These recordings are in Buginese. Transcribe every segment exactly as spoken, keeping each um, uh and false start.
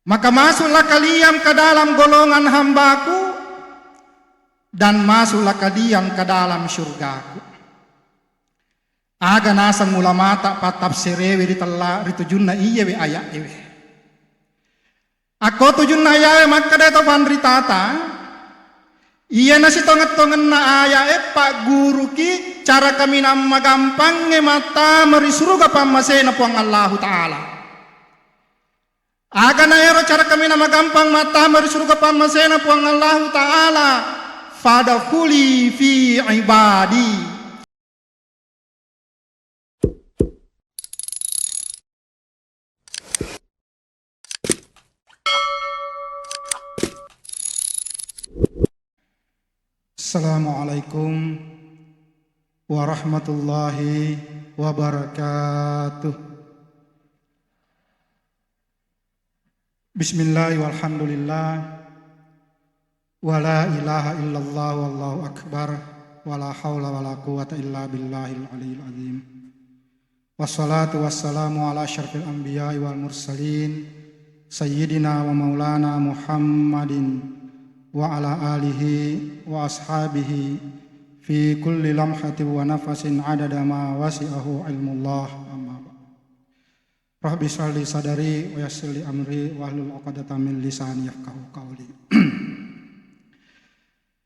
Maka masuklah kalian ke dalam golongan hambaku, dan masuklah kalian ke dalam syurgaku. Aga naseng ulamata pattafsirewe ritella ritujunna iyewe aya'ewe. Akko tujunna ayawe makkeda to panritata, iyana sitongeng-tongenna ayae pagguruki cara kaminang magampangnge mattama ri suruga pammasena Puang Allahu Ta'ala. Agana ero cara kaminang magampang mattama ri suruga pammasena Puang Allahu Ta'ala, fadkhuli fi ibadi. Assalamualaikum warahmatullahi wabarakatuh. Bismillah walhamdulillah, wala ilaha illallah wallahu akbar, wala haula wala quwwata illa billahil aliyil azim. Wassalatu wassalamu ala asyrafil anbiya'i wal mursalin, sayyidina wa maulana Muhammadin wa ala alihi wa ashabihi fi kulli lamhatin wa nafasin adada ma wasi'ahu ilmullah, amma ba'd. Rabbi syrah li sadari wa yassir li amri wahlul uqdatam min lisani yafqahu qauli.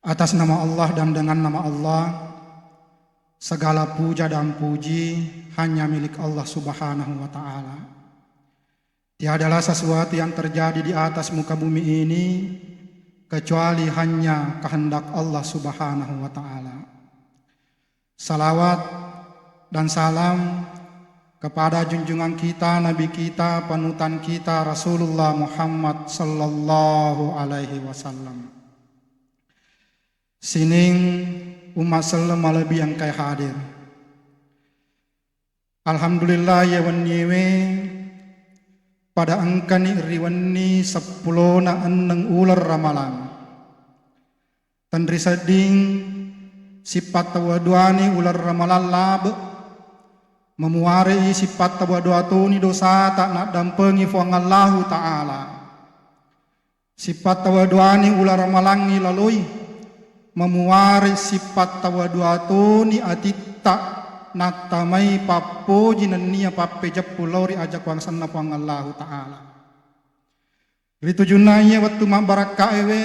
Atas nama Allah dan dengan nama Allah, segala puja dan puji hanya milik Allah Subhanahu wa Ta'ala. Tiadalah sesuatu yang terjadi di atas muka bumi ini kecuali hanya kehendak Allah Subhanahu wa Ta'ala. Salawat dan salam kepada junjungan kita, Nabi kita, panutan kita, Rasulullah Muhammad sallallahu alaihi wasallam. Sining umma selleng malebbi engkae hadir. Alhamdulillah, iye wenniewe pada engkani ri wenni seppulona enneng uleng Ramalang. Tenri sedding sippattawa duani uleng Ramalang labe, mamuarei sippattawa dua toni dosata naddampengi Fuang Allahu Ta'ala. Sippattawa duani uleng Ramalangngi laloi, mamuare sippattawa dua toni atitta nattamai pappoji nennia pappejeppu lao ri aja kuangsenna Fuang Allahu Ta'ala. Ri tujunna iye wettu mabbarakkaewe,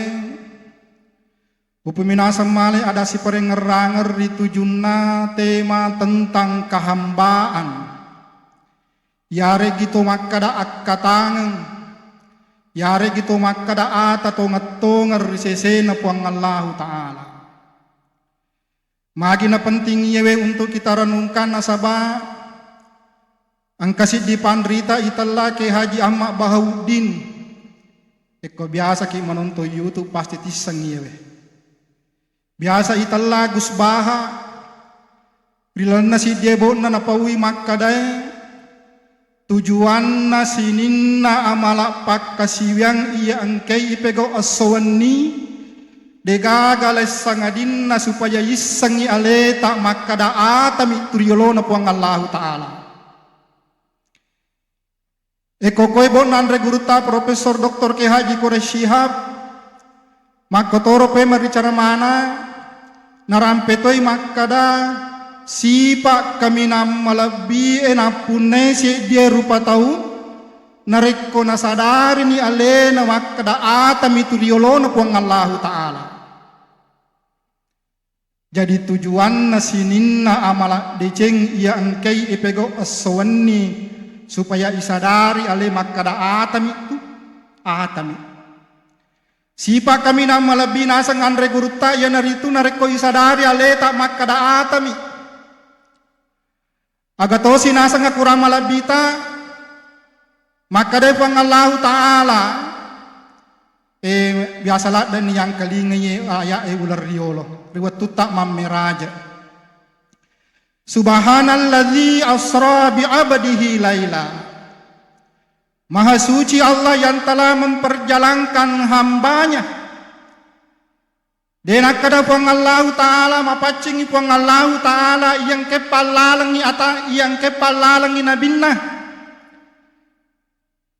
upuminaseng male ada siparengngerrangeng ri tujunna tema tentang kehambaan. Yareggi to makkada akkatangeng, yareggi to makkada ata tongeng-tongeng ri sesena Puang Allahu Ta'ala. Magi napenting iyewe untuk kita renungkan, nasaba engka siddi panrita itella Kiai Haji Ahmad Bahauddin. Ekko biasaki menonton YouTube pasti tisseng iyewe. Biasa itella Gus Baha, ri lalenna siddi ebo'na napaui makkadae, tujuanna sininna amala pakkasiwiang iya engkai ipegau esso wenni, degaga laisseng adinna supaya issengngi aleta makkada atami tu riolona Puang Allahu Ta'ala. Ekko koe bo'na anre gurutta Profesor Doktor Kiai Haji Quraisy Shihab, makkotoro pemeng ri caramana, narampe toi makkada, sipa' kaminang malebbi e nappunnai seddie rupa tau, narekko nasadarini alena makkada atami tu riolona Puang Allahu Ta'ala. Jadi tujuanna sininna amala deceng iya engkai ipegau esso wenni supaya isadari ale makkada atami tu, atami. Sipa' kaminang malebbi naseng anre gurutta iyanaritu narekko isadari aleta makkada atami. Aga tosi naseng akurang malebbita, makkadai Puang Allahu Ta'ala, eh, biasa laddenni yangkalingai aya'e uleng riolo, ri wettutta mammeraja. Subhanalladzi asra bi abdihi laila. Maha suci Allah yang telah memperjalankan hambanya. De nakkeda Puang Allahu Ta'ala, mapaccingi Puang Allahu Ta'ala, iya engke pallalengi ata-, iya engke pallalengi nabinna.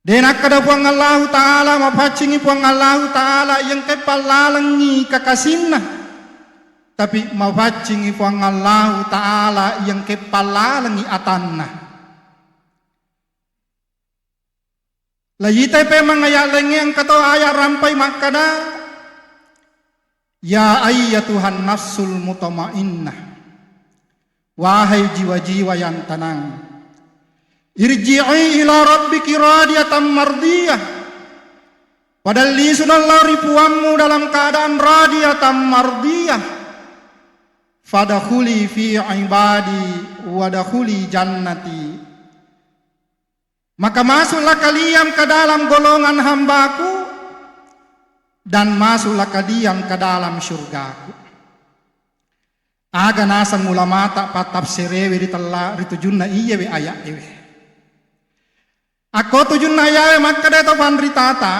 De' nakkeda Puang Allahu Ta'ala, mapaccingi Puang Allahu Ta'ala iyengke pallalengngi kakasinna, tapi mapaccingi Puang Allahu Ta'ala iyengke pallalengngi atanna. Laite pemeng aya' laingnge engka to aya' rampai makkeda, "Ya ayyatuhan nafsul mutmainnah, wahai jiwa-jiwa yang tenang, irji'i ila rabbiki radiyatan mardiyah." Pada lisuna lao ri Puammu dalam keadaan radiyatan mardiyah. "Fadkhuli fi ibadi wadkhuli jannati." Maka masuklah kalian ke dalam golongan hambaku dan masuklah kalian ke dalam syurgaku. Aga naseng ulamata pattafsirewe ri tella-, ri tujunna iyewe aya'ewe. Akko tujunna aya'e makkeda to panritata,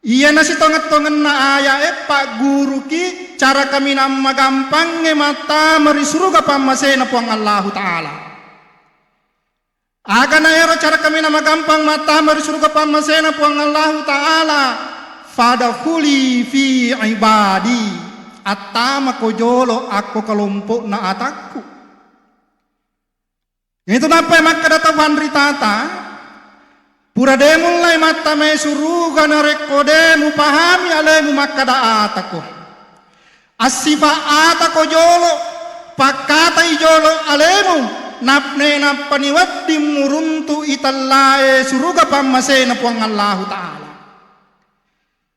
iyana sitongeng-tongenna aya'e pagguruki cara kaminang magampangnge mattama ri suruga pammasena Puang Allahu Ta'ala. Agana ero cara kaminang magampang mattama ri suruga pammasena Puang Allahu Ta'ala, "Fadkhuli fi ibadi," attamako jolo akko kelompo'na atakku. Itu nappai makkeda to panritata, pura de' mullai mattamai suruga narekko de' mupahami alemu makkeda atako. Assifa atako jolo, pakkatai jolo alemu, nap-, nainappa ni wedding muruntu itellae suruga pammasena Puang Allahu Ta'ala.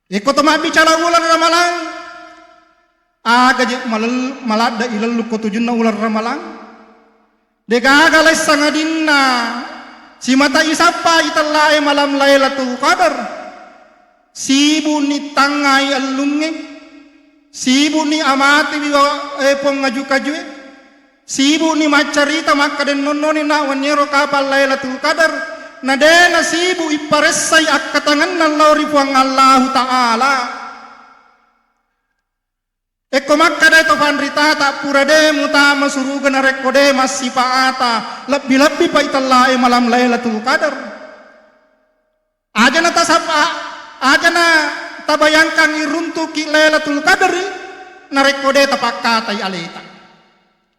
Iko to mabbicara uleng Ramalang, aga je malel-, maladde ilellu ko tujunna uleng Ramalang? Degaga lessang adinna simata isappa itellae malam Lailatul Qadar. Sibuni tangngai ellungnge, sibuni amatiwi wa-, eh, pong aju-kajue, sibuni maccarita makkeda nonnoni na wenniero kapang Lailatul Qadar, na de' nasibu ipparessai akkatangenna lao ri Puang Allahu Ta'ala. Ekko makkeda to panritata pura de' mutama suruga narekko de' massifa ata, lebbi-lebbi pa itellae malam Lailatul Qadar. Ajana tasab-, a-, ajana tabayangkang iruntuki Lailatul Qadri narekko de' tapakkatai aleta.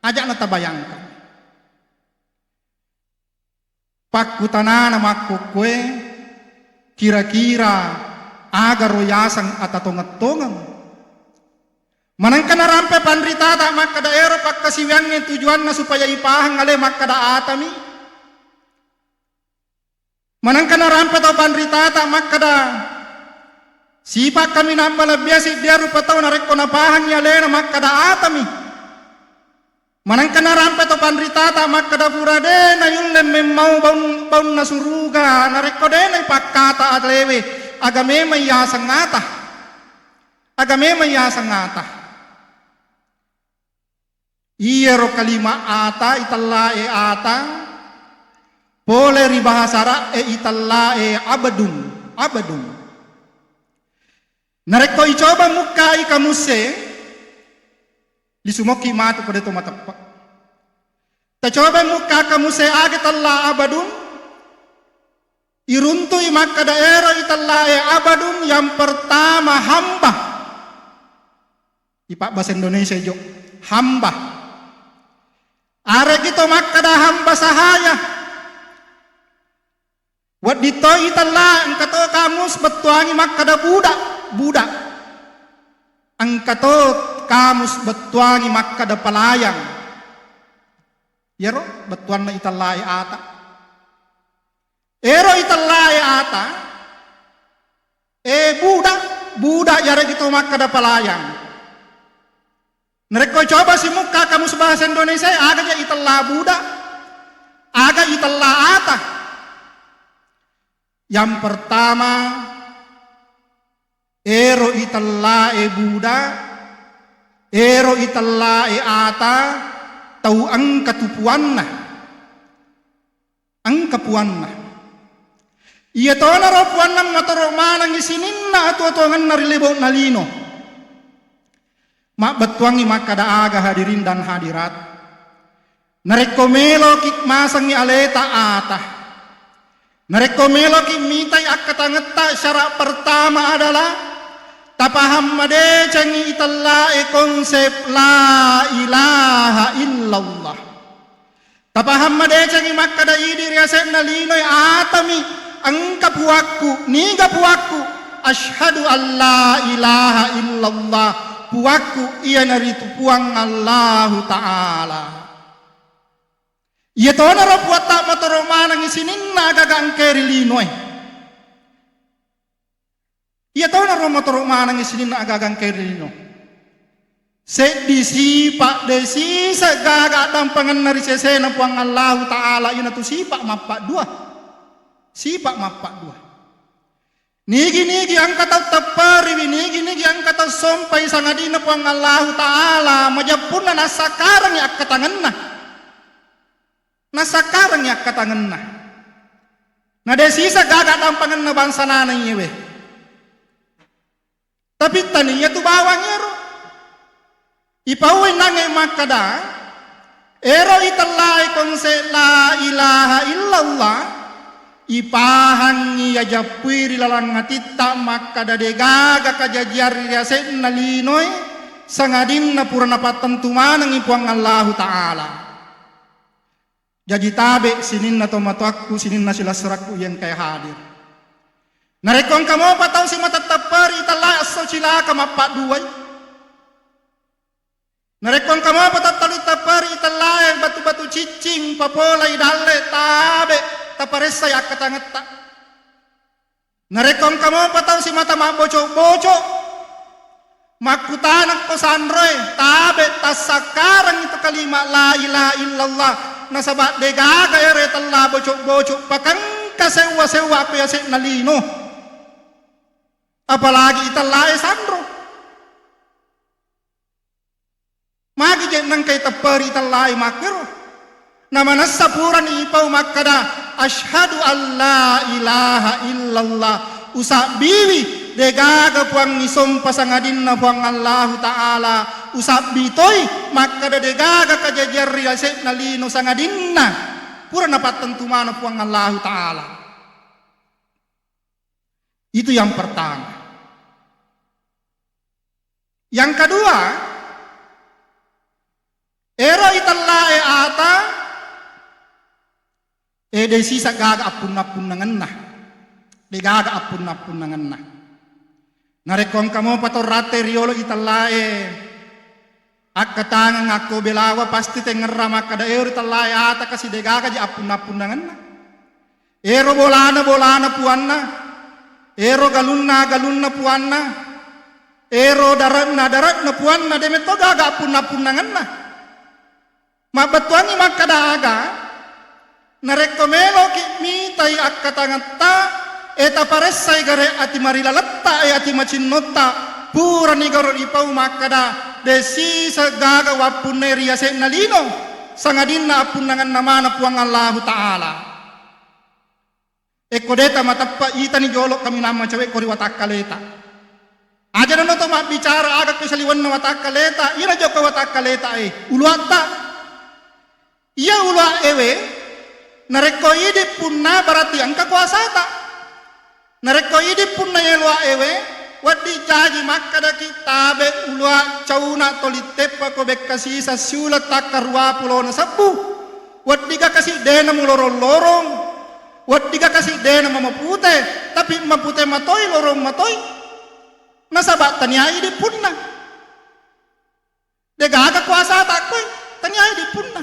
Ajana tabayangkang. Pakkutanana makkukkoe, kira-kira agaro yaseng ata tongeng-tongeng? Manengka narampe panritata makkeda ero pakkasiwiangnge tujuanna supaya ipahang ale makkeda atami. Manengka narampe to panritata makkeda, sipa' kaminang malebbie siddia rupa tau narekko napahangngi alena makkeda atami. Manengka narampe to panritata makkeda pura de' nayulle memmau baun-, baunna suruga narekko de' naipakkata alewe, aga memang yaseng ata. Aga memang yaseng ata. Iyaro kalima ata, itellae ata, pole ri bahasa Arab'e itellae abadun, abadun. Narekko icoba mukkai kamusse, lisumokki matu ko de' to mateppe'. Tacoba mukka kamusse aga itella abadun, iruntui makkeda ero itellae abadun yang pertama hamba. Ipabbasa Indonesia jo, hamba. Aregi to makkeda hamba sahaya. Wedding to itella engka to kamus bettuangi makkeda budak, budak. Engka to kamus bettuangi makkeda pelayang. Iyaro bettuanna itellae ata. Ero itellae ata, eh, budak, budak yaregi to makkeda pelayang. Narekko coba simukka kamus bahasa Indonesia, aga ja itella budak, aga itella ata. Yang pertama, ero itellae budak, ero itellae ata, tau engka tu puanna. Engka puanna. Iyatonaro puanna matoro manengngi sininna atuo-tuongenna ri lebo'na lino. Mabbettuangngi makkeda aga hadirin dan hadirat. Narekko meloki masengngi aleta ata, Narekko meloki mitai akkatangetta, syarat pertama adalah tapahang madecengi itellae konsep la ilaha illallah. Tapahang madecengi makkada idi riase'na linoe atami engka puakku, niga puakku, asyhadu an la ilaha illallah, puakku iyanaritu Puang Allahu Ta'ala. Iyatonaro puatta motoro manengi sininna agaga engkae ri linoe. Iyatonaro motoro manengi sininna agaga engkae ri lino. Seddi sipa de sisa gaga addampangenna ri sesena Puang Allahu Ta'ala, iyanatu sipa mappaddua. Sipa mappaddua. Nigi-nigi engka tau tepperiwi, nigi-nigi engka tau sompai sangadinna Puang Allahu Ta'ala, majeppunna nassakkarengi akkatangenna. Nassakkarengi akkatangenna. Na de sisa gaga dampangenna bangsa nana iyewe. Tapi tania tu bawang ero. Ipauwi nange makkada, ero itellae konsep la ilaha illallah, ipahangi yajappui ri laleng atitta makkada degaga kajajiang ri ase'na linoe, sangadinna pura napattentu manengi Puang Allahu Ta'ala. Jaji tabe sininna tomatoakku, sininna silassurakku iya engkae hadir. Narekko engka mopa tau simata tepperi itellae esso cilaka mappadduai. Narekko engka mopa tattali tepperi itellae batu-batu ciccing, papolai dalle, tabe, taparessai akkatangetta. Narekko engka mopa tau simata mabbocok-bocok, makkutanekko sanroe, tabe tassakkarengi tu kalima la ilaha illallah, nasaba degaga ero itella bocok-bocok pakengka sewwa-sewwa ko yase'na lino. Apalagi itellae sanro. Magi je nengkai tepperi tellae makkero. Namanessa purani ipau makkada, "Asyhadu an la ilaha illallah." Usabbiwi, degaga puang isompa sangadinna Puang Allahu Ta'ala. Usabbi toi makkada degaga kajajiang ri ase'na lino sangadinna pura napattentu maneng Puang Allahu Ta'ala. Itu yang pertama. Yang kedua, ero itellae ata, e, de sisa gaga appunna-punnangenna. De gaga appunna-punnangenna. Narekko engka mopa to ratte riolo itellae akkatangeng akko belawa, pasti tengngerra makkada ero itellae ata kasi de gaga je appunna-punnangenna. Ero bolana, bolana puanna, ero galunna, galunna puanna, ero dare'na, dare'na puanna, de metto gaga appunna-punnangenna. Mabbettuangngi makkada aga, narekko meloki mitai akkatangetta, e taparessai gare ati marilaletta, e ati macinnotta, purani garo ipau makkada, de sisa gaga wappunnai ri ase'na lino, sangadinna appunnangenna maneng Puang Allahu Ta'ala. Ekko deta mateppa itani jolo kaminang macawe ko ri watakkaleta. Aja nano to mabbicara aga ko saliwenna watakkaleta, ina jokka watakkaleta e. Uluatta. Iya ulua ewe, narekko idi punna berarti engka kuasata. Narekko idi punna iya ulua ewe, Wedding jaji makkadaki tabe ulua cauna toli teppa ko bekka sisa siuleng takkarua pulona sebbu. Wedding ga kasi dena mulorong-lorong. Wedding ga kasi dena mamapute, tapi mapute matoi, lorong matoi. Nasaba tania idi punna. Degaga kuasata koe, tania idi punna.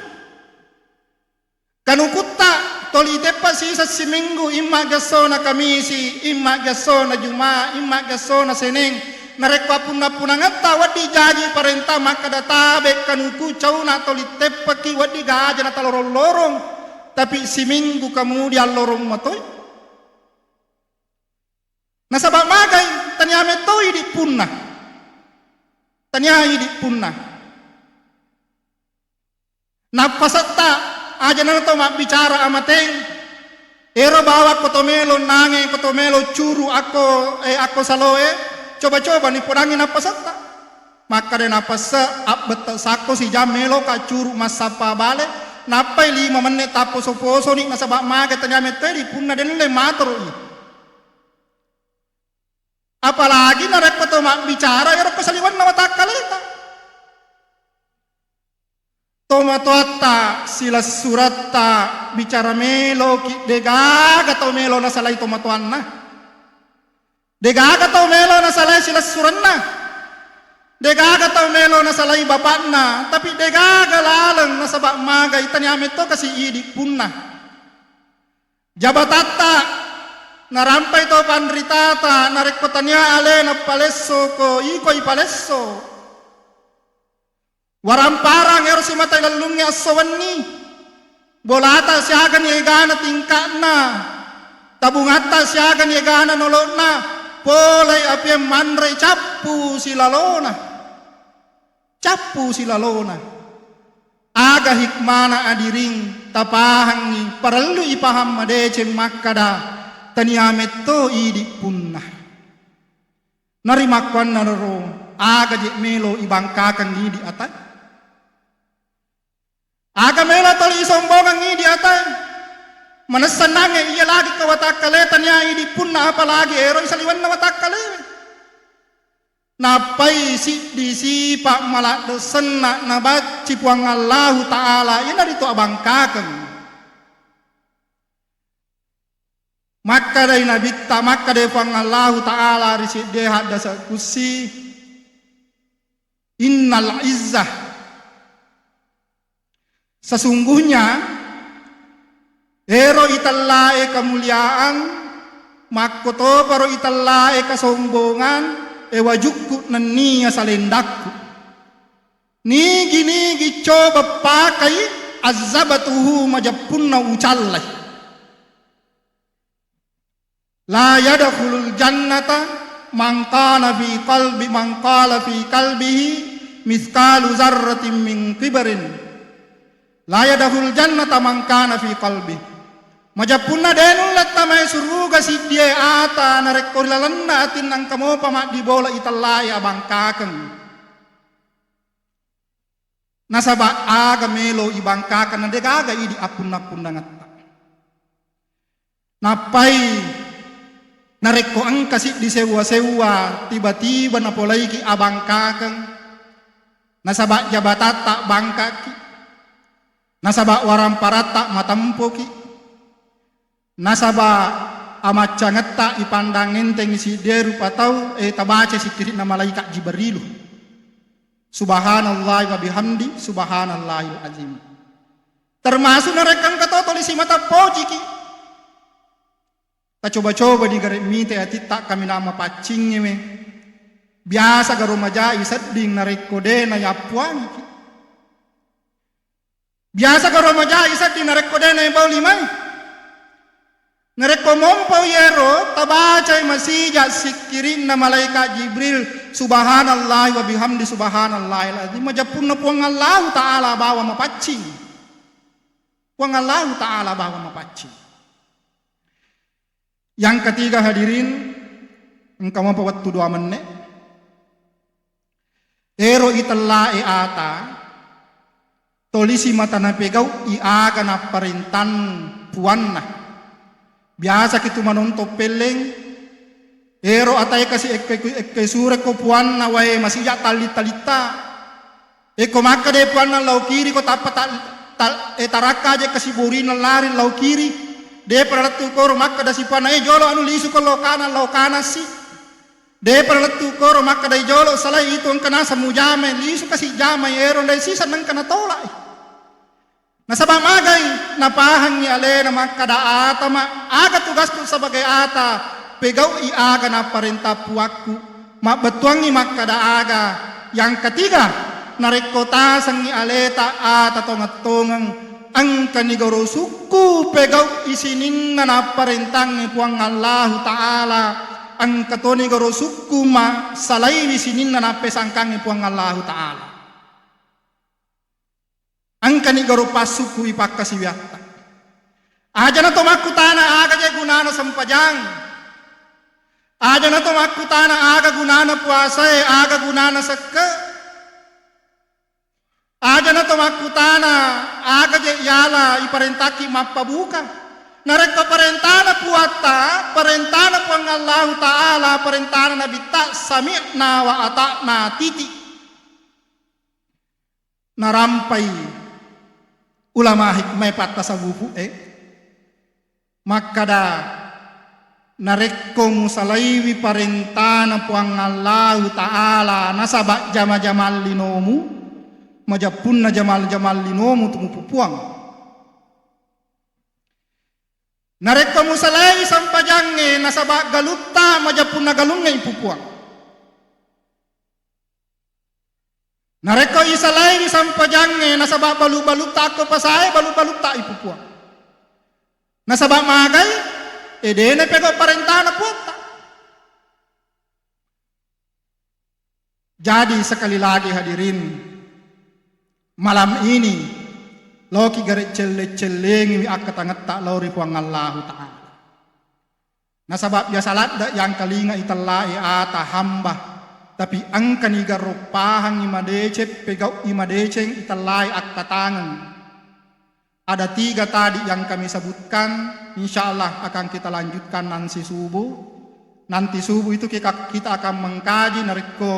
Kanukutta toli teppa sisa siminggu, imma gessona Kamisi, imma gessona Juma, imma gessona Seneng. Narekko appunna-punangetta wedding jaji parenta makkada tabe kanuku cauna toli teppaki wedding gaja natalorong-lorong. Tapi siminggu kemudian lorong matoi. Nasaba magai tania metto idi punna. Tania idi punna. Nappasetta aja nana to mabbicara amateng. Ero bawang ko to melo nange, ko to melo curu akko, eh, akko saloe, coba-coba ni podangi nappasetta. Makkada napasse abbette sakko sijang melo ka curu massappa bale, Nappai lima menne tapposo-posoni nasaba maga tania metto idi punna delle matoro i. Apalagi narekko to mabbicara ero ko saliwenna watakkaleta. Tomatoatta, silassuratta, bicara meloki, degaga tau melo nasalai tomatoanna. Degaga tau melo nasalai silessurenna. Degaga tau melo nasalai bapakna, tapi degaga laleng nasaba magai tania metto kasi idi punna. Jabatatta narampai to panritata narekko tania alena palesso ko iko ipalesso. Waramparang ero simata ilellungnge esso wenni. Bolata siagani egana tingka'na. Tabungatta siagani egana nolo'na. Polai apieng manre cappu silalona. Cappu silalona. Aga hikmana adiring tapahangngi parellu ipahang madeceng makkada tania metto idi punna. Narimakkuannanaro aga je melo ibangkakeng idi atae? Aga melo toli isombongeng idi atae? Manessannangnge iya lagi kawatakkaleeta nia idi punna apalagi ero isaliwenna watakkalewe. Nappai siddi sipa maladde senna nabacci Puang Allahu Ta'ala iyanaritu abangkakeng. Makkedai Nabitta, makkedai Puang Allahu Ta'ala ri seddie haddasa kussi, "Innal izzah, sesungguhnya ero itellae kemuliaan, makkotoparo itellae kesombongan, e wajukku nennia salendakku. Nigi-nigi coba pakai, azzabatuhu, majeppunna ucallai." La yadkhulul jannata man kana fi qalbi, man qala fi qalbihi mithqalu zarratin min kibrin. La yadkhulul jannata man kana fi qalbi. Majeppunna de nulle tamae suruga siddie ata narekko ri lalenna atinna engka mopa maddibola itellae abangkakeng. Nasaba aga melo ibangkakeng na degaga idi appunna-punnangetta. Nappai narekko engka siddi sewwa-sewwa tiba-tiba napolaiki abangkakeng, nasaba jabatatta bangkaki, nasaba waramparatta matempoki, nasaba amaccangetta ipandang entengi siddie rupa tau, e, tabaca sikkiri'na malaika Jibrilu. Subhanallah wa bihamdi, subhanallahil azim. Termasuk narekko engka to toli simata pojiki. Tacoba-coba ni gare mita atitta kaminang mapaccingngewe. Biasa garo majai sedding narekko de nayappuangiki. Biasa garo majai sedding narekko de naibau limai. Narekko mompo yero, tabacai masija sikkirinna malaikat Jibril, subhanallah wa bihamdi subhanallahil azim. Majeppunna Puang Allahu Ta'ala bawang mapaccing. Puang Allahu Ta'ala bawang mapaccing. Yang ketiga hadirin, engka mopa wettu dua menne. Ero itellae ata, tolisi mata napegau'i aga napparentan puanna. Biasaki tu manontong pelleng, ero atae kasi ekko, ekko, ekko surekko puanna wae masija talli-talitta. Ekko makkeda puanna lao kiri ko tappa ta-, ta-, e, tarakka aja kasi borina lari lao kiri. Depa lettu koro makkeda si puanna, e, jolo anu lisu ko lao kanan, lao kanan si. Depa lettu koro makkedai jolo salai itu engka naseng mujamai, lisu kasi jamai ero ndai sisa nengka natolai. Nasaba magai napahangngi alena makkeda, atama, aga tugasku sebagai ata, pegau'i aga napparenta puakku, mabbettuangngi makkeda aga. Yang ketiga, narekko tasengngi aleta ata tongeng-tongeng, engkani garo sukku pegau'i sininna napparentangngi Puang Allahu Ta'ala, engka toni garo sukku ma salaiwi sininna nappesangkangngi Puang Allahu Ta'ala. Engkani garo passukku ipakkasiwiatta. Ajana to makkutana aga je gunana sempajang. Ajana to makkutana aga gunana puasae, aga gunana sekke. Aja Iyana to makkutana, aga je yala iparentakki mappabuka? Narekko parentana Puatta, parentana Puang Allahu Ta'ala, parentana Nabitta, sami'na wa ata'na, titik. Narampai ulama hikmah pattasawufu e makkada, narekko musalaiwi parentana Puang Allahu Ta'ala nasaba jama-jamang linomu, majappunna jamal-jamang linomu tu mupupuang. Narekko musalaiwi sampajangnge nasaba galutta, majappunna galungnge ipupuang. Narekko isalaiwi sampajangnge nasaba balu-balutta akko pasae, balu-balutta ipupuang. Nasaba magai, e dena pegau parentana Puatta. Jadi sekali lagi hadirin, malam ini loki gare celle-cellengiwi akkatangetta lao ri Puang Allahu Ta'ala. Nasaba biasa ladde yangkalinga itellae ata hamba, tapi engkani garro pahangi madeceng, pegau'i madeceng itellae akkatangeng. Ada tiga tadi yang kami sebutkan, insya Allah akan kita lanjutkan nanti subuh. Nanti subuh itu kita, kita akan mengkaji narekko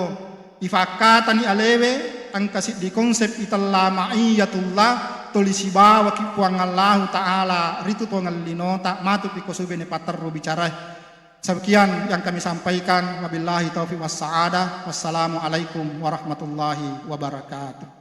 ifakkatani alewe, engka siddi konsep itella ma'iyatullah, toli sibawaki Puang Allahu Ta'ala ritu tongeng linota, matu piko subene paterru bicara. Sekian yang kami sampaikan, wabillahi taufiq wassa'adah. Wassalamualaikum warahmatullahi wabarakatuh.